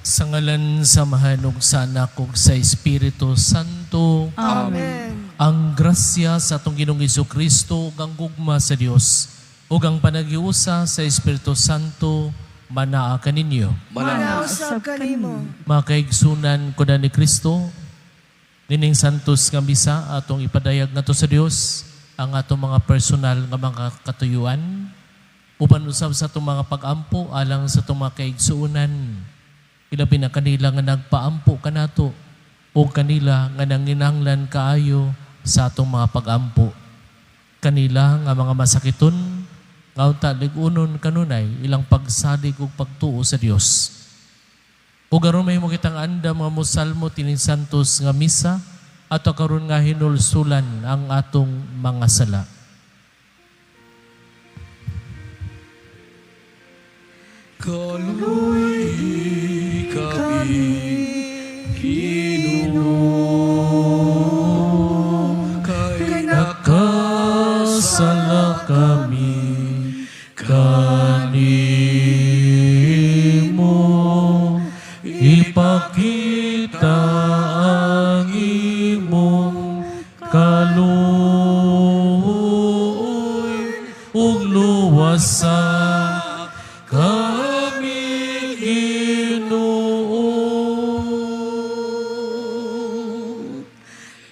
Sa ngalan sa Amahan ug sa Anak ug sa Espiritu Santo. Amen. Ang grasya sa atong Ginoong Kristo ug ang gugma sa Dios ug ang panaghiusa sa Espiritu Santo manaa kaninyo. Manaa usab kanimo. Mga kaigsunan ko na ni Kristo, nining santos nga misa atong ipadayag ngadto sa Dios ang atong mga personal nga mga katuyuan uban usab sa atong mga pag-ampo alang sa atong mga kaigsuonan, ilabi na kanila nga nagpaampo kanato o kanila nga nanginahanglan kaayo sa atong mga pag-ampo, kanila nga mga masakiton nga unta lig-unon kanunay ilang pagsalig ug pagtuo sa Dios. Ug aron mahimo kitang andam nga mosalmo tining santos nga misa, ato karon nga hinulsulan ang atong mga sala. Kaluy kami, Ginoo, kay Nakasala kami kanimo, ipakita ang imong kaluoy ug luwasa kami, Ginoo.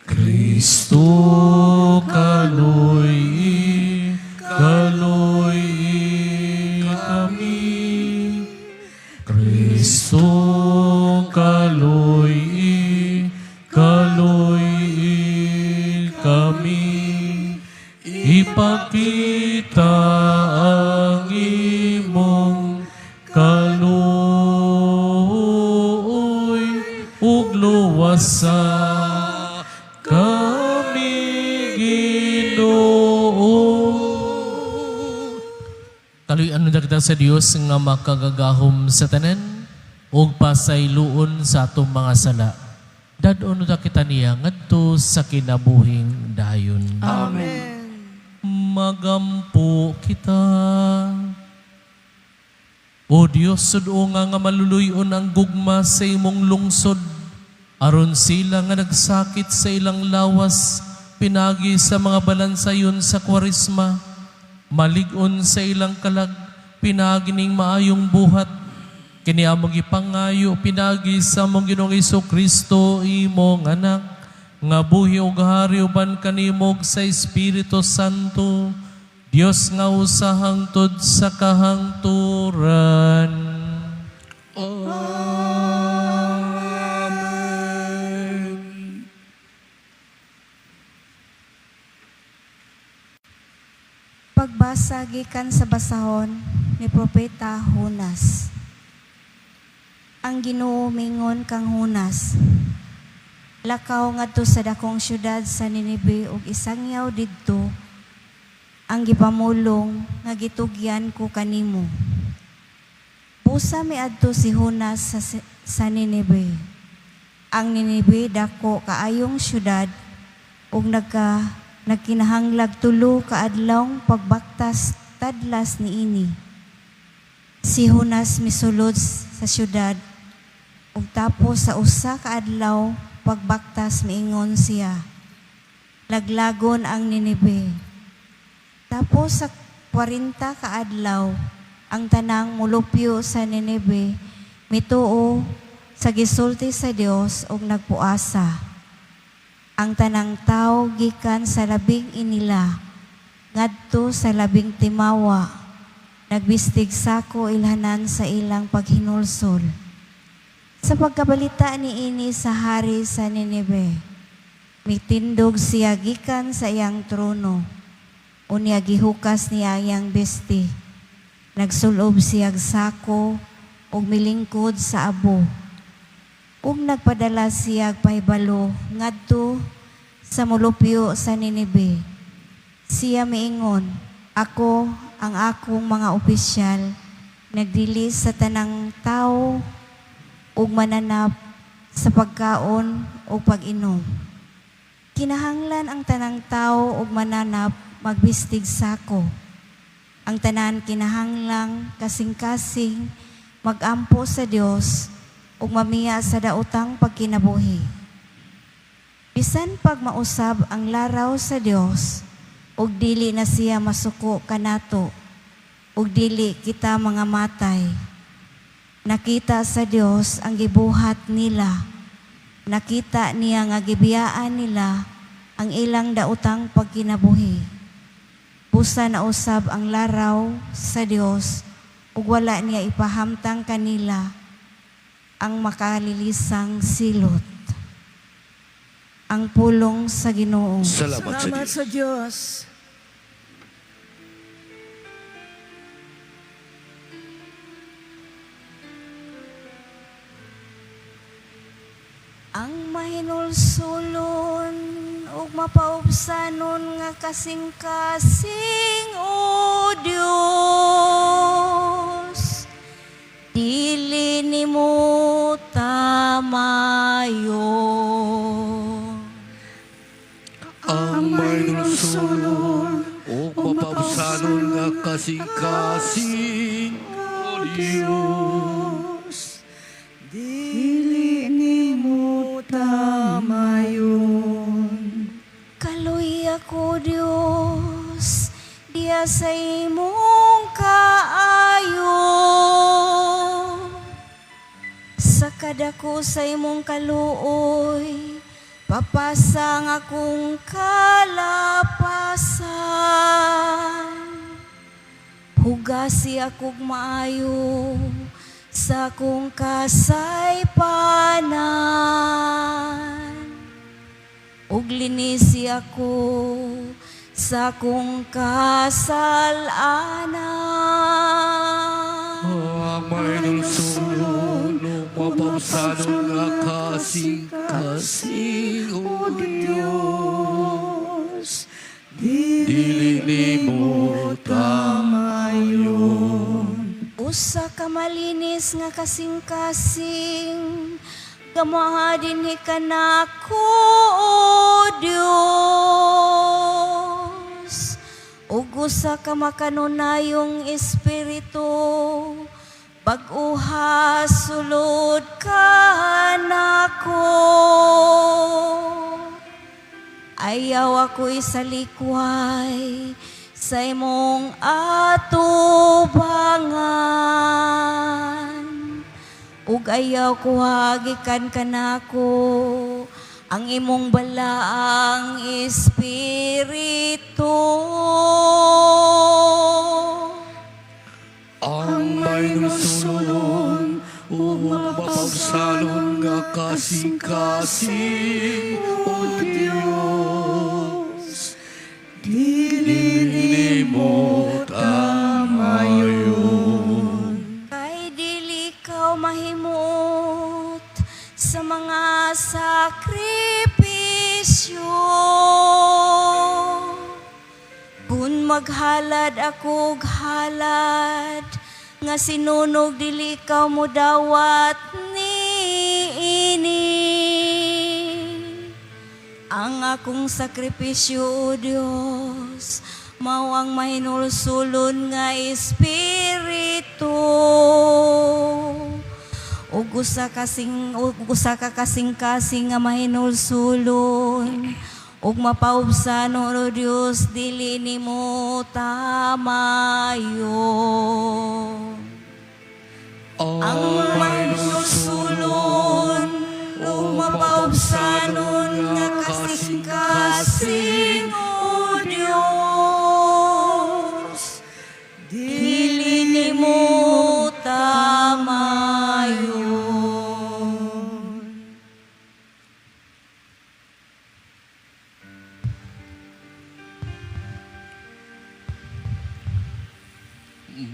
Kristo, kaluy kaluy kami. Kristo, kaluy kaluy kami. Ipakita ang imong kaluoy ug luwasa kami, Ginoo. Kaluy-an kita sa Dios nga makagagahom sa tanan ug pasayloon sa atong mga sala. Dad-on ta kita niya ngadto sa kinabuhing dayon. Amen. Magampo kita. O Dios, sud-onga nga maluluy-on ang gugma sa imong lungsod, aron sila nga nagsakit sa ilang lawas, pinagi sa mga balansayon sa Kwaresma, malig-on sa ilang kalag, pinagi ning maayong buhat. Kini among gipangayo pinagi sa among Ginoong Kristo, imong Anak, nga buhi ug hari uban kanimo ug sa Espiritu Santo, Dios nga usa hangtod sa kahangturan. Amen. Pagbasa gikan sa basahon ni Propeta Jonas. Ang Ginoo mingon kang Jonas: "Lakaw ngadto sa dakong syudad sa Ninibe ug isangyaw didto ang gipamulong nga gitugyan ko kanimo." Busa miadto si Jonas sa Ninibe. Ang Ninibe dako kaayong syudad ug nagkinahanglag 3 ka adlawng pagbaktas tadlas niini. Si Jonas misulod sa syudad ug tapos sa 1 ka adlaw pagbaktas miingon siya, "Laglagon ang Ninibe." Tapos sa 40 ka adlaw, ang tanang mulupyo sa Ninibe mituo sa gisulti sa Dios ug nagpuasa. Ang tanang tawo gikan sa labing inila ngadto sa labing timawa nagbistig sako ilhanan sa ilang paghinulsol. Sa pagkabalita niini sa hari sa Ninibe, mitindog siya gikan sa iyang trono. Unya gihukas niya iyang bisti. Nagsulob siyag sako ug milingkod sa abo. Ug nagpadala siyag pahibalo ngadto sa mulupyo sa Ninibe. Siya miingon, "Ako, ang akong mga opisyal, nagdili sa tanang tao ug mananap sa pagkaon ug pag-inom. Kinahanglan ang tanang tao ug mananap magbistig sako. Ang tanan kinahanglang kasing-kasing magampo sa Dios. ug mamiya sa daotang pagkinabuhi. Bisan pag mausab ang laraw sa Dios ug dili na siya masuko kanato ug dili kita mga matay. Nakita sa Dios ang gibuhat nila. Nakita niya nga gibiyaan nila ang ilang daotang pagkinabuhi. Busa na usab ang laraw sa Dios ug wala niya ipahamtang kanila ang makalilisang silot. Ang pulong sa Ginoo. Salamat sa Salamat Diyos. sa Diyos. Ang mahinulsulon ug mapaubsanon nga kasing-kasing, O Dios, dili nimo tamayo. Ang mahinulsulon ug mapaubsanon nga kasing-kasing, O Diyos. Dili nimo tamayon. Kaluy ako, Diyos, diya sa imong kaayo. Sa kadako sa imong kaluoy, papasang akong kalapasan. Hugasi akong maayo sa akong kasaypanan. Ug linisi ako sa akong kasalanan. Ang mahinulsulon ug mapaubsanon nga kasing-kasing, O Diyos. Dili nimo tamayon. Usa ka malinis nga kasing-kasing, gamaha dinhi kanako, O Dios. Ug usa ka makanunayong espiritu, bag-uha sulod kanako. Ayaw ako isalikway sa imong atubangan. Ug ayaw ko hagikan kanako ang imong balaang espiritu. Ang mahinulsulon ug mapaubsanon nga kasing-kasing, O Diyos. Dili nimo tamayon. Kay dili ka mahimuot sa mga sakripisyo. Kung maghalad ako og halad, nga sinunog dili ka modawat niini. Ang akong sakripisyo, O Diyos, mao ang mahinulsulon nga espiritu. Ug usa kasing ug usa ka kasing-kasing nga mahinulsulon ug mapaubsanon, O Dios, dili nimo tamayo. Ang Mahinulsulon ug mapaubsanon nga kasing-kasing, O Dios, dili nimo tamayo.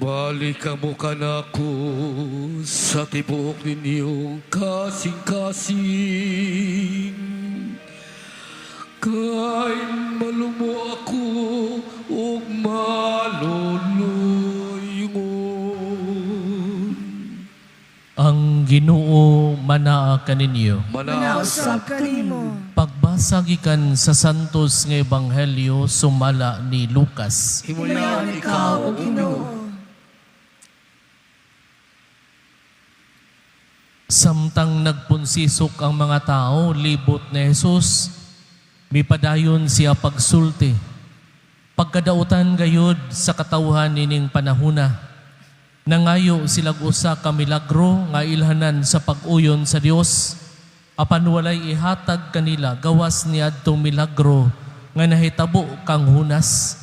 Balik ang mukha nako sa tibuok ninyong kasing-kasing. Kay malumo ako ug maluluyon. Ang Ginoo manaa kaninyo. Manausap Usab kanimo. Pagbasa gikan sa Santos nga Ebanghelyo sumala ni Lucas. Himayan ikaw, O Ginoo. Samtang nagpunsisok ang mga tao libot ni Jesus, mipadayon siya pagsulti. Pagkadautan gayud sa katawhan nining panahuna, nangayo sila usa ka milagro nga ilhanan sa pag-uyon sa Dios, apan walay ihatag kanila gawas niadtong milagro nga nahitabo kang Junas.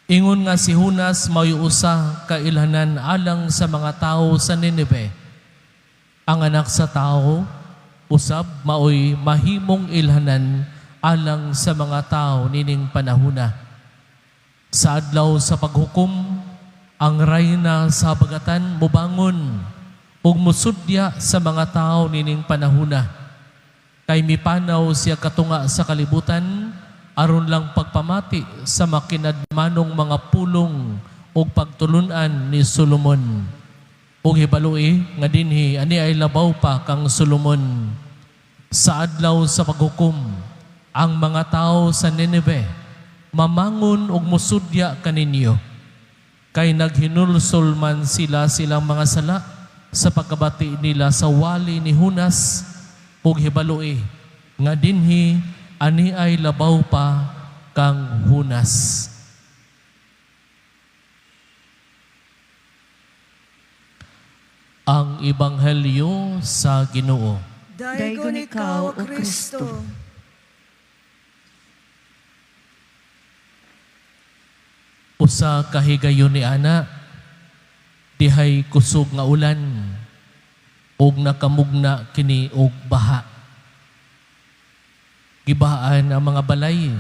Ingon nga si Junas mao'y usa ka ilhanan alang sa mga tawo sa Nineve. Ang Anak sa Tao usab maoy mahimong ilhanan alang sa mga tao nining panahuna. Sa adlaw sa paghukom, ang rayna sa habagatan mubangon ug musudya sa mga tao nining panahuna. Kay mipanaw siya katunga sa kalibutan aron lang pagpamati sa makinadmanong mga pulong ug pagtulunan ni Solomon. Ug hibaloi nga dinhi ani ay labaw pa kang Solomon. Sa adlaw sa paghukom, ang mga tao sa Nineve mamangon ug musudya kaninyo. Kay naghinulsol man sila silang mga sala sa pagkabati nila sa wali ni Junas, ug hibaloi nga dinhi ani ay labaw pa kang Junas. Ang Ebanghelyo sa Ginoo. Daygon ikaw, O Kristo. Usa ka higayon ni ana, dihay kusog nga ulan ug nakamugna kini og baha. Gibahaan ang mga balay.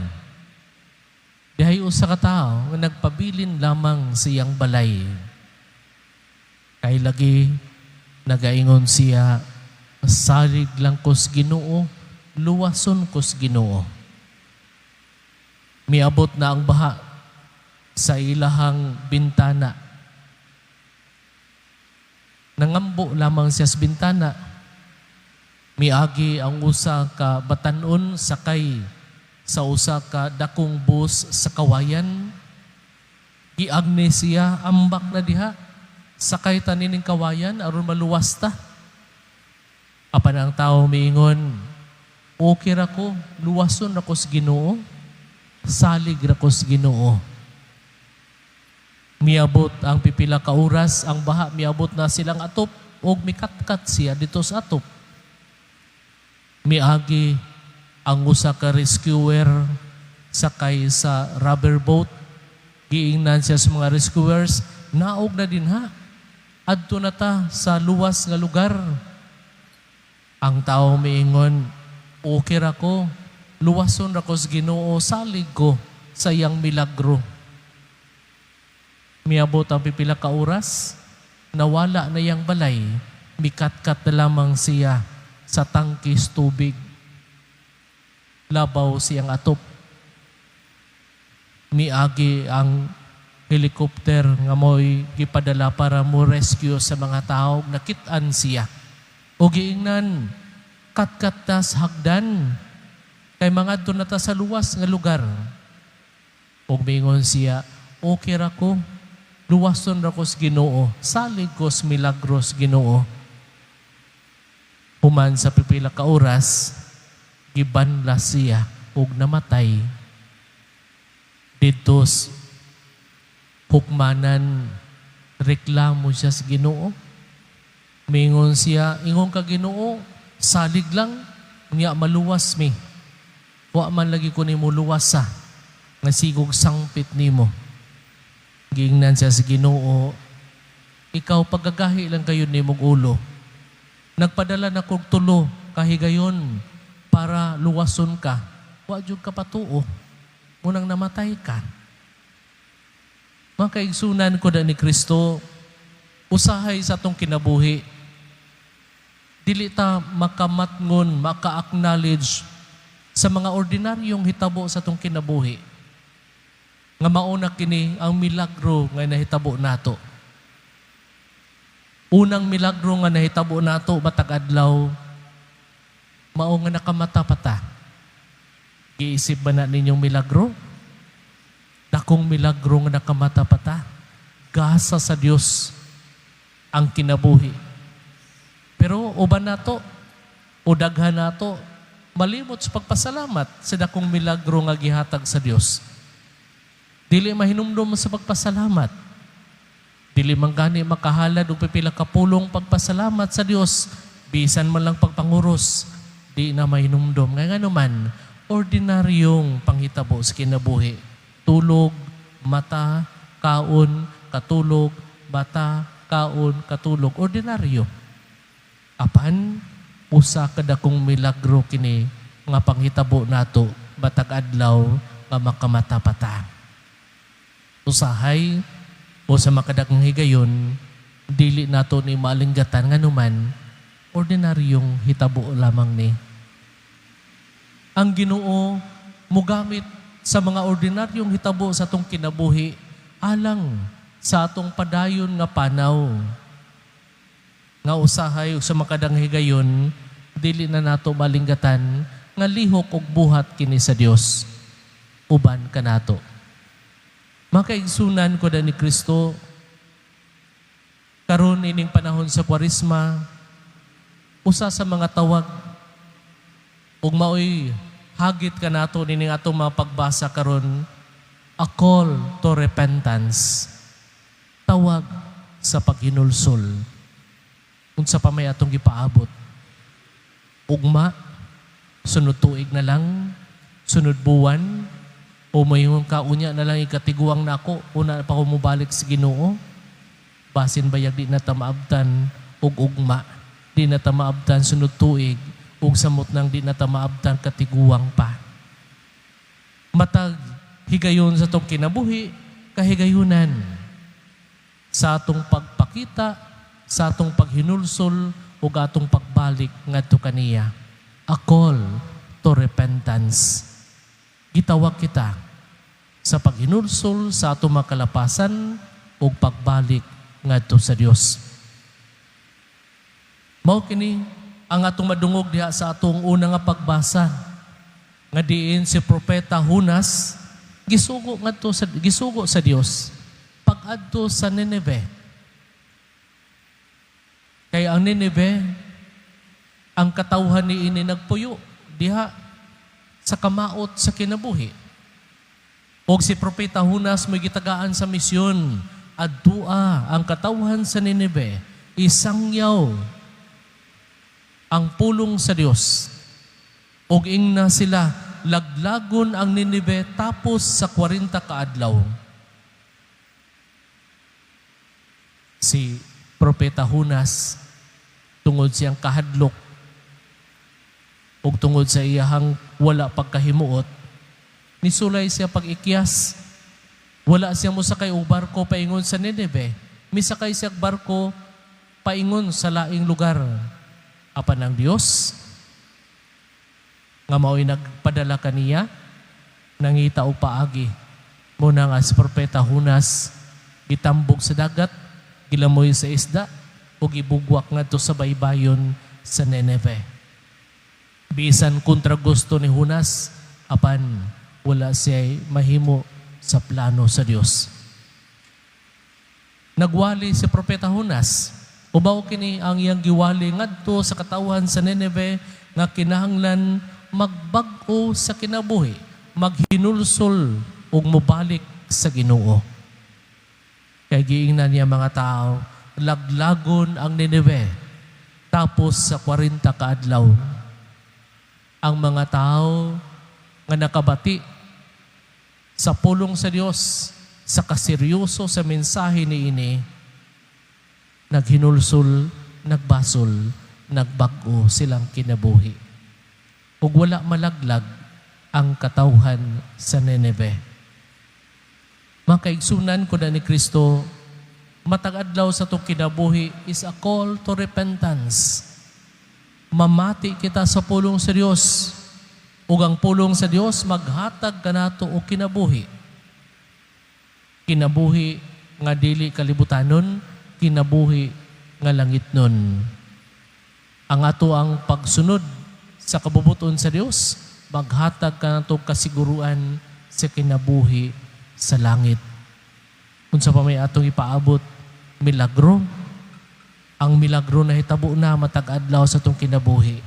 Dihay usa ka tawo nga nagpabilin lamang sa iyang balay. Kay lagi nagaingon siya, "Salig lang kos Ginoo, luwason kos Ginoo." Miabot na ang baha sa ilahang bintana. Nangambo lamang siya sa bintana. Miagi ang usa ka batanon sakay sa usa ka dakong bus sa kawayan. Giagni siya, "Ambak na diha. Sakay ta nining kawayan aron maluwas ta." Apan ang tao miingon, "Okay ra ko, luwason ra ko sa Ginoo, salig ra ko sa Ginoo." Miabot ang pipila ka oras, ang baha miabot na silang atop og mikatkat siya dito sa atop. Miagi ang usa ka rescuer sakay sa rubber boat. Giingnan siya sa mga rescuers, "Naog na dinha. Adto na ta sa luwas nga lugar." Ang tao miingon, "Okay ra ko, luwason ra ko sa Ginoo, salig ko sa iyang milagro." Miabot ang pipila ka oras, nawala na iyang balay, mikatkat na lamang siya sa tangkis tubig. Labaw siyang atop. Miagi ang helicopter nga mo'y gipadala para mo rescue sa mga tao, nakit-an siya. O giingnan, "Katkat ta sa hagdan, kay mangadto na ta sa luwas nga lugar." Og miingon siya, "Okay ra ko, luwason ra ko sa Ginoo, salig ko sa milagros Ginoo." Human sa pipila ka oras, gibanla siya ug namatay. Didto sa hukmanan, reklamo siya sa Ginoo. Mingon siya, "Ingon ka Ginoo, salig lang, niya maluwas mi. Wa man lagi ko nimo luwasa, nga sigog sangpit nimo." Giingnan siya sa Ginoo, "Ikaw pagagahi lang kayo nimong ulo. Nagpadala na kog tulo kahigayon para luwason ka. Wa jud ka patuo. Munang namatay ka." Mga kaigsunan ko da ni Kristo, usahay sa atong kinabuhi, dili ta makamatngon, maka-acknowledge sa mga ordinaryong hitabo sa atong kinabuhi nga mauna kini ang milagro nga nahitabo nato. Unang milagro nga nahitabo nato matag adlaw, mao nga nakamata pa ta. Giisip ba na ninyong milagro? Dakong milagro nga nakamata pa ta. Gasa sa Dios ang kinabuhi. Pero uban nato o daghan nato malimot sa pagpasalamat sa dakong milagro nga gihatag sa Dios. Dili mahinumdom sa pagpasalamat. Dili man gani makahalad og pipila ka pulong pagpasalamat sa Dios, bisan man lang pagpanguros, di na mahinumdom. Nga man, ordinaryong panghitabo sa kinabuhi. Tulog, mata, kaon, katulog, mata, kaon, katulog. Ordinaryo. Apan, usa ka dakong milagro kini nga panghitabo nato matag adlaw nga makamata pa ta. Usahay o sa makadakong higayon, dili nato ni maalinggatan, nganuman ordinaryong hitabo lamang ni. Ang Ginoo mugamit sa mga ordinaryong hitabo sa atong kinabuhi alang sa atong padayon nga panaw. Nga usahay sa makadang higayon, dili na nato malinggatan nga lihok og buhat kini sa Dios uban kanato. Mga kaigsunan ko ni Kristo, karon ining panahon sa Kwaresma, usa sa mga tawag ug maoy hagit kanato nining atong mga pagbasa karon, a call to repentance, tawag sa paghinulsol. Unsa pa may atong gipaabot? Ugma, sunod tuig na lang, sunod buwan, o moingon ka, "Unya na lang ikatiguang nako, una pa ko mobalik sa Ginoo"? Basin bayag di na ta maabtan og ugma, di na ta maabtan sunod tuig, ug samot nang di na ta maabtan katiguang pa. Matag higayon sa atong kinabuhi, kahigayunan sa atong pagpakita, sa atong paghinulsol ug atong pagbalik ngadto kaniya. A call to repentance. Gitawag kita sa paghinulsol sa atong mga kalapasan ug pagbalik ngadto sa Dios. Mao kini ang atong madungog diha sa atong una nga pagbasa nga diin si Propeta Junas gisugo sa Dios pag-adto sa Nineveh. Kay ang Nineveh, ang katawhan ni ini nagpuyo diha sa kamaot sa kinabuhi. Og si Propeta Junas may gitagaan sa misyon, adtua ang katawhan sa Nineveh, isangyaw ang pulong sa Dios. Og ingna sila, laglagon ang Nineveh tapos sa 40 kaadlaw. Si Propeta Junas, tungod siyang kahadlok ug tungod sa iyahang wala pagkahimuot, nisulay siya pag-ikyas. Wala siya mosakay og barko paingon sa Nineveh. Misakay siya og barko paingon sa laing lugar. Apan ang Dios nga mao'y nagpadala kaniya, nangita og paagi. Muna nga si Propeta Junas gitambog sa dagat, gilamoy sa isda, ug gibugwak ngadto sa baybayon sa Nineveh. Bisan kontra gusto ni Junas, apan wala siya mahimo sa plano sa Dios. Nagwali si Propeta Junas. Ubaw kini ang iyang giwali ngadto sa katawhan sa Nineveh nga kinahanglan magbag-o sa kinabuhi, maghinulsol ug mobalik sa Ginoo. Kay giingnan niya mga tao, laglagon ang Nineveh tapos sa 40 kaadlaw. Ang mga tao nga nakabati sa pulong sa Dios, sa kaseryoso sa mensahe ni ini, naghinulsol, nagbasol, nagbag-o silang kinabuhi. Ug wala malaglag ang katawhan sa Nineveh. Mga kaigsunan ko na ni Kristo, matag adlaw sa atong kinabuhi is a call to repentance. Mamati kita sa pulong sa Dios. Ug ang pulong sa Dios maghatag kanato og kinabuhi. Kinabuhi nga dili kalibutanon, kinabuhi nga langitnon. Ang ato ang pagsunod sa kabubuton sa Dios maghatag kanato kasiguruan sa kinabuhi sa langit. Unsa pa may atong ipaabot? Milagro? Ang milagro na hitabo na matag adlaw sa atong kinabuhi.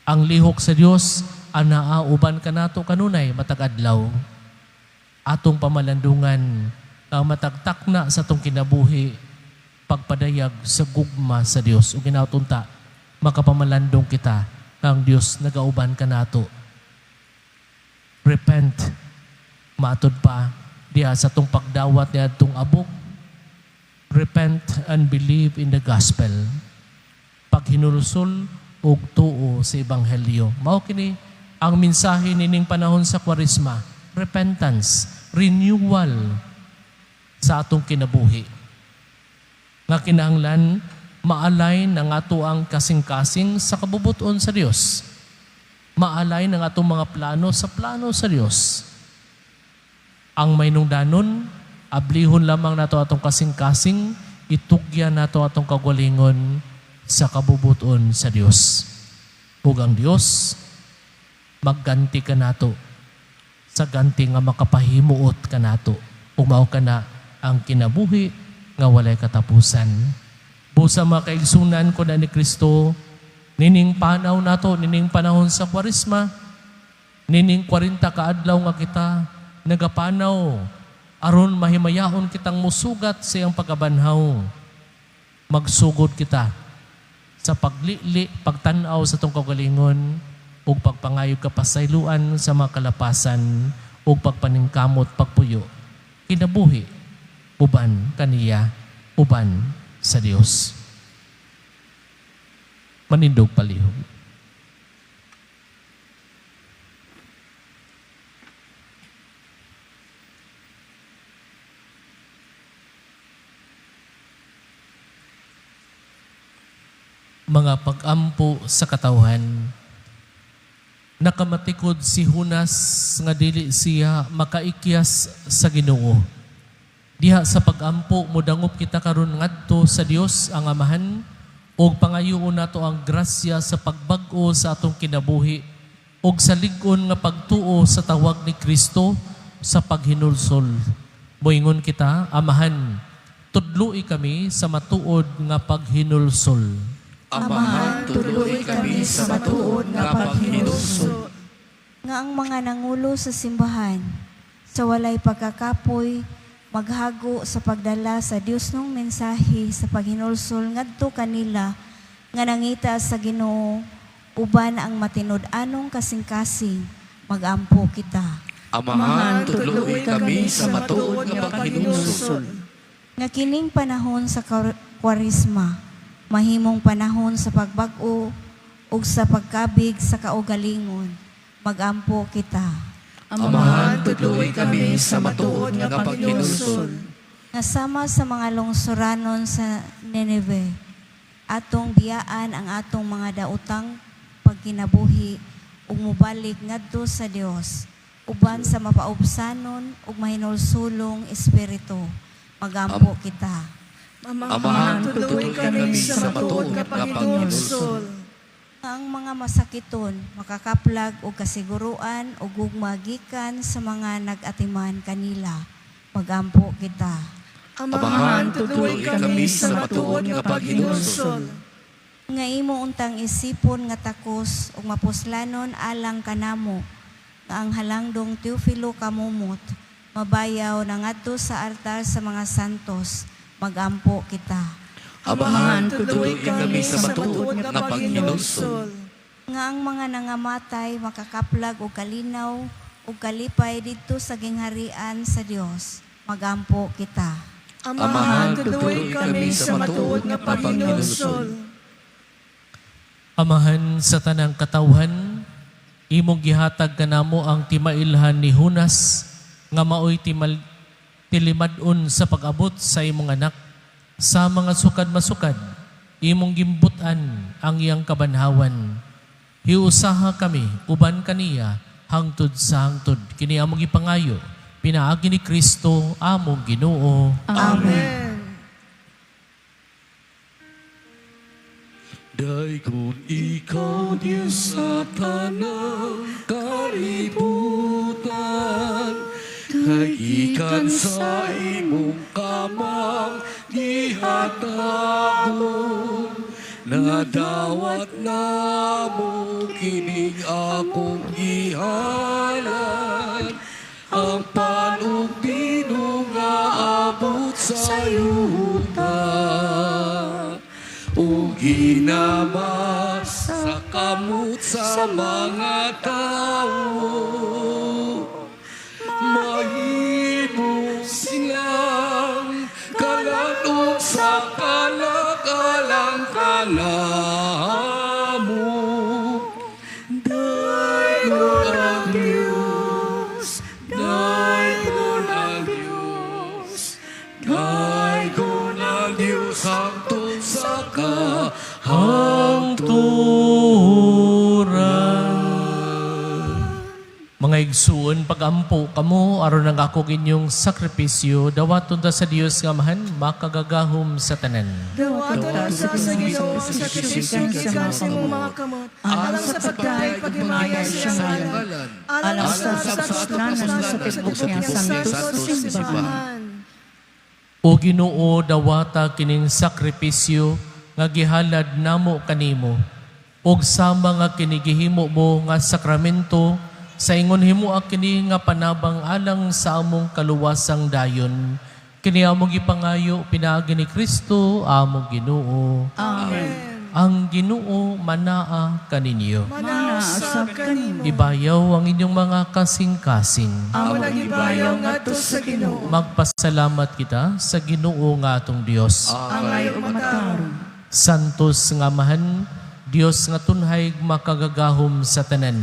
Ang lihok sa Dios anaa uban kanato kanunay matag adlaw. Atong pamalandungan ang matag takna sa atong kinabuhi, pagpadayag sa gugma sa Dios. Ug ginatunta makapamalandong kita nga ang Dios nagauban kanato. Repent, matud pa diha sa atong pagdawat ni atong abog. Repent and believe in the gospel. Paghinulsol ug tuo sa ebanghelyo. Mao kini ang mensahe nining panahon sa Kwaresma: repentance, renewal sa atong kinabuhi. Nga kinahanglan ma-align ang ato ang kasing-kasing sa kabubuton sa Dios. Ma-align ang atong mga plano sa plano sa Dios. Ang mahinungdanon, ablihon lamang nato atong kasing-kasing, itugyan nato atong kagalingon sa kabubuton sa Dios. Ug ang Dios magganti kanato sa ganti nga makapahimuot kanato. Ug mao kana ang kinabuhi nga walay katapusan. Busa, mga kaigsunan ko na ni Kristo, nining panaw nato, nining panahon sa Kwaresma, nining 40 kaadlaw nga kita nagapanaw aron mahimayaon kitang musugat sa iyang pagkabanhaw. Magsugod kita sa paglili, pagtanaw sa atong kaugalingon, ug pagpangayog kapasayloan sa mga kalapasan, ug pagpaningkamot pagpuyo kinabuhi uban kaniya, uban sa Dios. Manindog palihog. Mga pag-ampo sa katawhan. Nakamatikod si Junas nga dili siya makaikyas sa Ginoo. Diha sa pag-ampo, modangop kita karon ngadto sa Dios ang Amahan ug pangayoon nato ang grasya sa pagbag-o sa atong kinabuhi ug sa lig-on nga pagtuo sa tawag ni Kristo sa paghinulsol. Moingon kita, Amahan, tudloi kami sa matuod nga paghinulsol. Amahan, tudloi kami sa matuod nga paghinulsol. Nga ang mga nangulo sa simbahan, sa walay pagkakapoy, maghago sa pagdala sa Dios nung mensahe sa paghinulsol ngadto kanila nga nangita sa Ginoo uban ang matinud-anong kasing-kasing, magampo kita. Amahan, tudloi kami sa matuod nga paghinulsol. Nga kining panahon sa Kwaresma mahimong panahon sa pagbag-o ug sa pagkabig sa kaugalingon, magampo kita. Amahan, tudloi kami sa matuod nga paghinulsol. Nga sama sa mga lungsuranon sa Nineveh, atong biyaan ang atong mga daotang pagkinabuhi ug mobalik ngadto sa Dios uban sa mapaubsanon ug mahinulsulong espiritu, magampo kita. Amahan, tudloi kami sa matuod nga paghinulsol. Nga ang mga masakiton makakaplag og kasiguruan ug gugma gikan sa mga nag-atiman kanila, magampo kita. Amahan, tudloi kami sa matuod nga paghinulsol. Nga imo untang isipon nga takos ug mapuslanon alang kanamo nga ang halangdong Teofilo Camomot mabayaw na ngadto sa altar sa mga santos, magampo kita. Amahan, tudloi kami sa matuod nga paghinulsol. Nga ang mga nangamatay makakaplag og kalinaw ug kalipay didto sa gingharian sa Dios, magampo kita. Amahan, tudloi kami sa matuod nga paghinulsol. Amahan sa tanang katawhan, imong gihatag kanamo ang timailhan ni Junas nga maoy tilimad-on sa pag-abot sa imong anak. Sa mga sukad masukad, imong gimbut-an ang iyang kabanhawan. Hiusaha kami uban kaniya hangtod sa hangtod. Kini among gipangayo pinaagi ni Kristo among Ginoo. Amen. Daygon ikaw, Diyos, sa tanang kalibutan, kay gikan sa imong kamang. Gihatagon, nadawat namo kining akong gihalad, ang pan ug bino nga abot sa yuta ug ginama sa kamot sa mga tawo, mahimo silang kalan-ug sa kalag alang kanamo. Daygon ang Diyos, daygon ang Diyos, daygon ang Diyos hangtod sa kahangturan. Mga igsuon, pag-ampo kamo aron ang akong inyong sakripisyo dawaton ta sa Dios nga Amahan makagagahom sa tanan. Dawaton unsa sa Ginoo ang sakripisyo gikan sa imong mga kamot, alang sa pagdayeg paghimaya sa iyang ngalan, alang sa sa sa tibok niyang santos simbahan. O Ginoo, dawata kining sakripisyo nga gihalad namo kanimo ug sama nga kini gihimo mo nga sakramento, sa ingon himoa kini nga panabang alang sa among kaluwasang dayon. Kini among gipangayo pinaagi ni Kristo among Ginoo. Amen. Ang Ginoo manaa kaninyo. Manaa usab kanimo. Ibayaw ang inyong mga kasing-kasing. Amo nang ibayaw ngadto sa Ginoo. Magpasalamat kita sa Ginoo nga atong Dios. Angay ug matarong. Santos nga Amahan, Dios nga tunhay makagagahom sa tanan.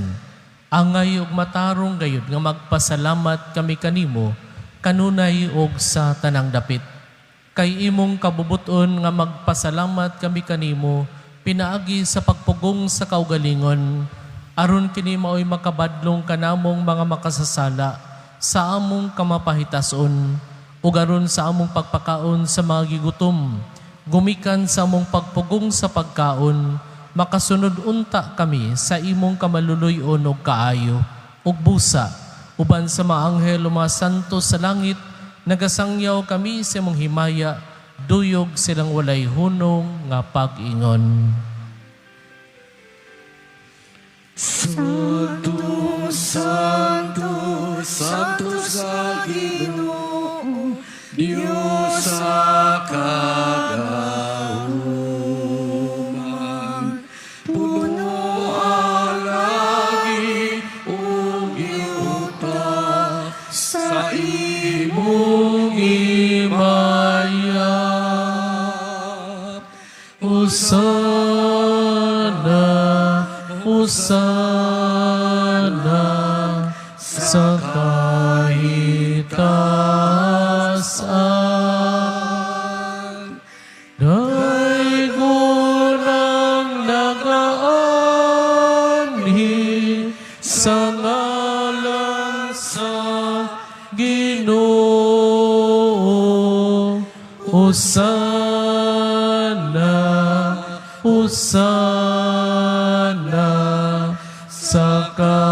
Angay ug matarong gayud nga magpasalamat kami kanimo kanunay ug sa tanang dapit. Kay imong kabubuton nga magpasalamat kami kanimo pinaagi sa pagpugong sa kaugalingon, aron kini maoy makabadlong kanamong mga makasasala sa among kamapahitason ug aron sa among pagpakaon sa mga gigutom, gumikan sa among pagpugong sa pagkaon, makasunod unta kami sa imong kamaluluy-on ug kaayo ug busa uban sa mga anghel ug mga santo sa langit, nagasangyaw kami sa imong himaya, duyog silang walay hunong nga pag-ingon. Santo, Santo, Santo sa Ginoo, Diyos sa kagahuman. Puno ang langit ug yuta sa imong himaya. Hosana, Hosana sa kahitasan. Daygon ang nagaanhi sa ngalan sa Ginoo. Hosana, Hosana sa kahitasan.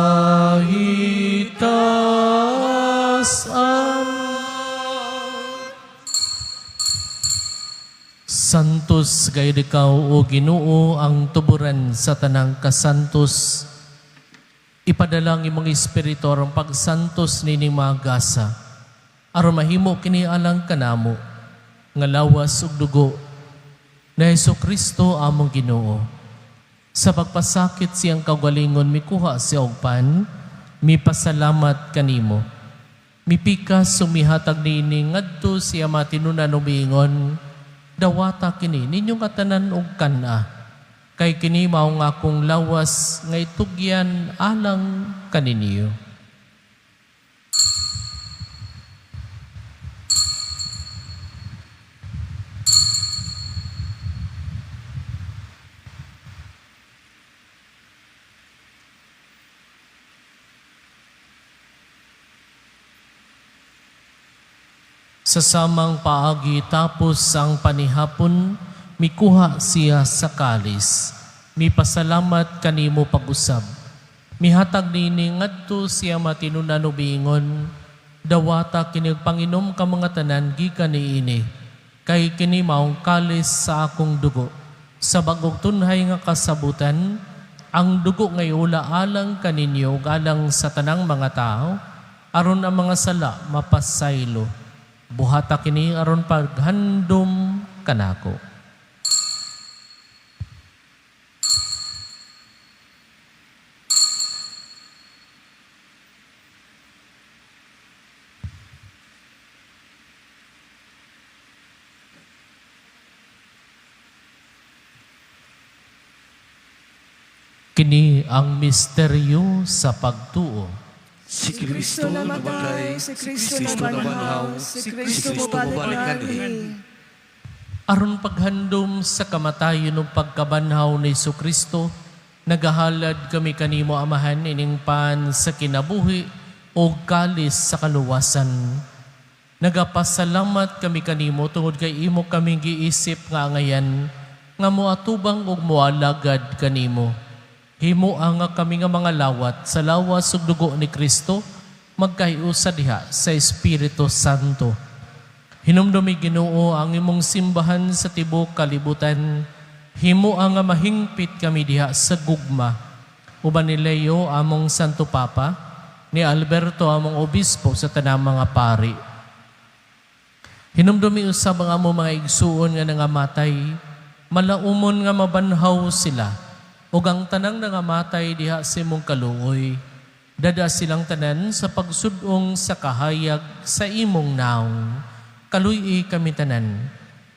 Santos gayud ikaw, o Ginoo, ang tuburan sa tanang kasantos. Ipadala ang imong Espiritu aron pagsantos nining mga gasa, aron mahimo kini alang kanamo nga lawas ug dugo na Hesus Kristo among Ginoo. Sa pagpasakit siyang kaugalingon, mikuha siya og pan, mipasalamat kanimo. Mipikas ug mihatag niini ngadto sa iyang mga tinunan ug miingon, "Dawata kini ninyong katanan og kan-a. Kay kini mao nga akong lawas nga itugyan alang kaninyo." Sa samang paagi, tapos ang panihapon, mikuha siya sa kalis. Mipasalamat kanimo pag-usab. Mihatag niini ngadto sa iyang mga tinunan ug miingon, "Dawata kini ug panginom ka mga tanan gikan niini. Kay kini maong kalis sa akong dugo. Sa bagong tunhay nga kasabutan, ang dugo nga iula alang kaninyo ug alang sa tanang mga tao, aron ang mga sala mapasaylo. Buhata kini aron paghandom kanako. Kini ang misteryo sa pagtuo. Si Kristo namatay, si Kristo nabanhaw, si Kristo mobalik mobalik kanhi. kanhi. Aron paghandom sa kamatayon ug pagkabanhaw ni Kristo, nagahalad kami kanimo, Amahan, ining pan sa kinabuhi o kalis sa kaluwasan. Nagapasalamat kami kanimo tungod kay imo kami giisip nga angayan nga moatubang ug moalagad kanimo. Himoa nga kami nga mga lawat sa lawas ug dugo ni Kristo magkahiusa diha sa Espiritu Santo. Hinumdumi, Ginoo, ang imong simbahan sa tibuok kalibutan. Himoa nga mahingpit kami diha sa gugma. Uban ni Leo among Santo Papa, ni Alberto among Obispo, sa tanang mga pari. Hinumdumi usab ang among mga igsuon nga nangamatay, malaumon nga mabanhaw sila, ug ang tanang nangamatay diha sa imong kaluoy. Dada silang tanan sa pagsudong sa kahayag sa imong naong. Kaluy-i kami tanan.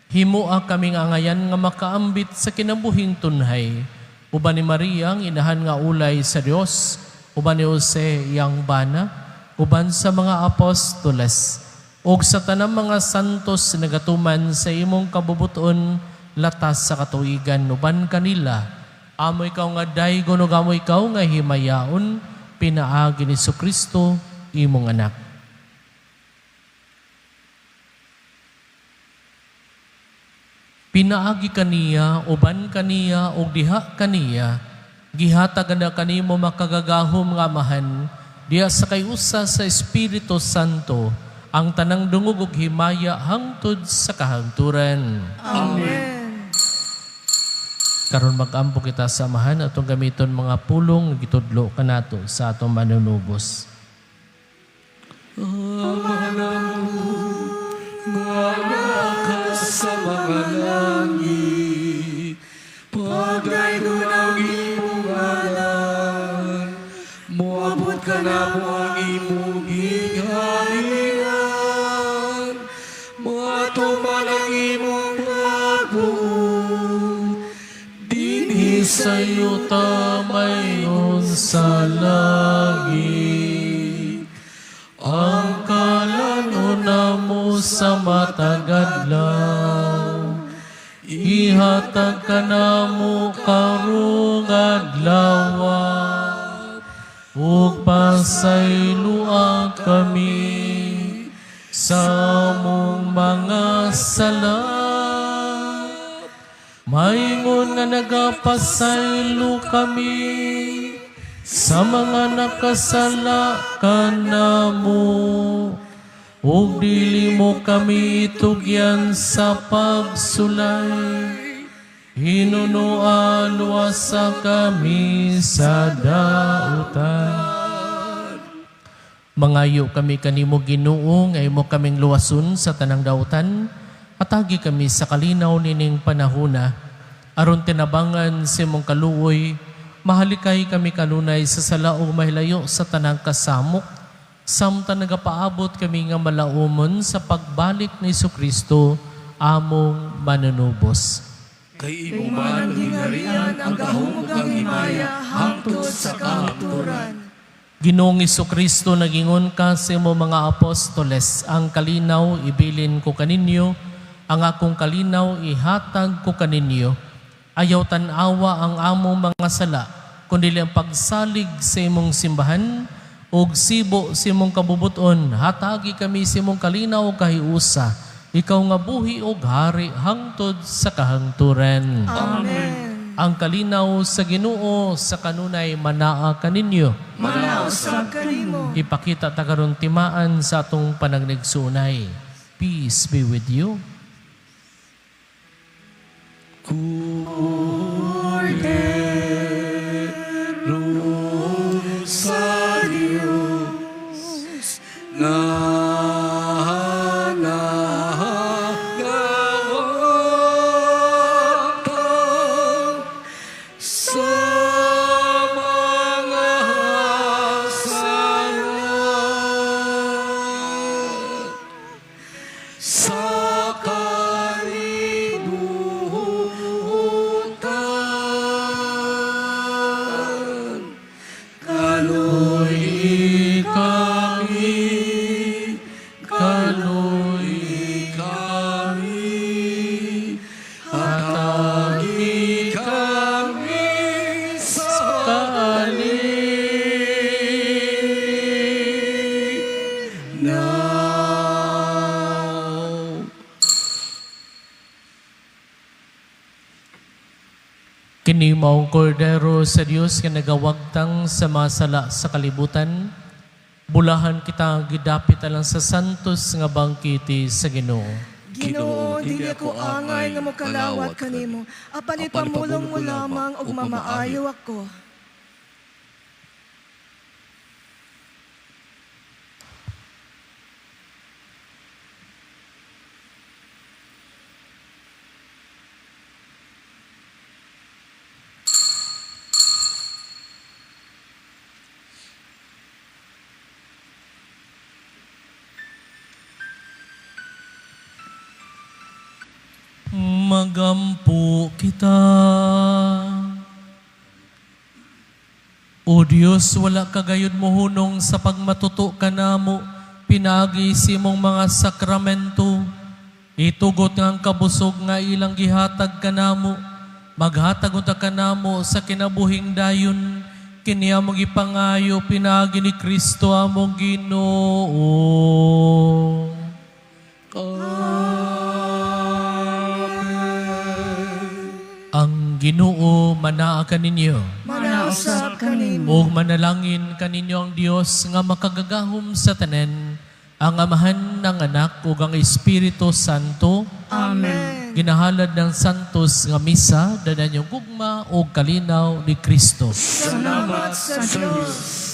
Himoa kaming angayan nga makaambit sa kinabuhing tunhay. Uban ni Maria, ang inahan nga ulay sa Dios, uban ni Jose iyang bana, uban sa mga apostoles, ug sa tanang mga santos nagatuman sa imong kabubuton latas sa katuigan, uban kanila amo ikaw nga daygon ug amo ikaw nga himayaon pinaagi ni Kristo imong anak. Pinaagi kaniya, uban kaniya, ug diha kaniya, gihatag na kanimo makagagahom nga Amahan, diha sa kay-usa sa Espiritu Santo, ang tanang dungog ug himaya hangtod sa kahangturan. Amen. Karon mag-ampo kita sa Amahan, atong gamiton mga pulong nga gitudlo kanato sa atong manunubos. Nga sa mga langit, pagdaygon ang imong ngalan, moabot kanamo ang imong gingharian, matuman ang imong pagbuot, dinhi Sa yuta mayon sa langit, ang kalan-on namo sa matag adlaw, ihatag kanamo karong adlaw, ug pasaylua kami sa among mga sala, maingon nga nagapasaylo kami sa mga nakasala kanamo, ug dili mo kami itugyan sa pagsulay. Hinunoa luwasa kami sa dautan. Mangayo kami kanimo, Ginoo, nga imo kaming luwason sa tanang dautan. Atagi kami sa kalinaw nining panahuna aron tinabangan sa imong kaluoy mahalikay kami kanunay sa sala ug mahilayo sa tanang kasamok samtang nagapaabot kami nga malaumon sa pagbalik ni Kristo among manunubos. Kay Kay imo man man ang ang gingharian, ang gahom ug ang himaya, hangtod sa kahangturan. Ginoong Kristo, nagingon ka sa imo mga apostoles, "Ang kalinaw ibilin ko kaninyo, ang akong kalinaw ihatag ko kaninyo. Ayaw tan-awa ang among mga sala, kundi ang pagsalig sa imong simbahan, ug sibo sa imong kabubuton, hatagi kami sa imong kalinaw kahiusa. Ikaw nga buhi ug hari hangtod sa kahangturan." Amen. Ang kalinaw sa Ginoo sa kanunay manaa kaninyo. Manausab kanimo. Ipakita ta karon timaan sa atong panagnigsunay. Peace be with you. Kordero sa Diyos nga nagawagtang sa mga sala sa kalibutan. Kaluy-i kami, kaluy-i kami, hatagi kami sa kalinaw. Kini maong kordero sa Dios nga nagawagtang sa mga sala sa kalibutan. Bulahan kita ang gidapit alang sa santos nga bangkete sa Ginoo. Ginoo, dili ako angay nga mokalawat kanimo. Apan ipamulong mo lamang ug mamaayo ako. Magampo kita. O Diyos, wala kagayod mohunong sa pagmatuto kanamo, pinaagi sa imong mga sakramento. Itugot nga ang kabusog nga ilang gihatag kanamo, maghatag unta kanamo sa kinabuhing dayon, kini among gipangayo pinaagi ni Kristo among Ginoo. Ang Ginoo manaa kaninyo. Manausap kanimo. Ug manalangin kaninyo ang Dios nga makagagahom sa tanan, ang Amahan ng Anak ug ang Espiritu Santo. Amen. Ginahalad ng santos nga misa, dadan yung gugma ug kalinaw ni Kristo. Salamat sa Diyos.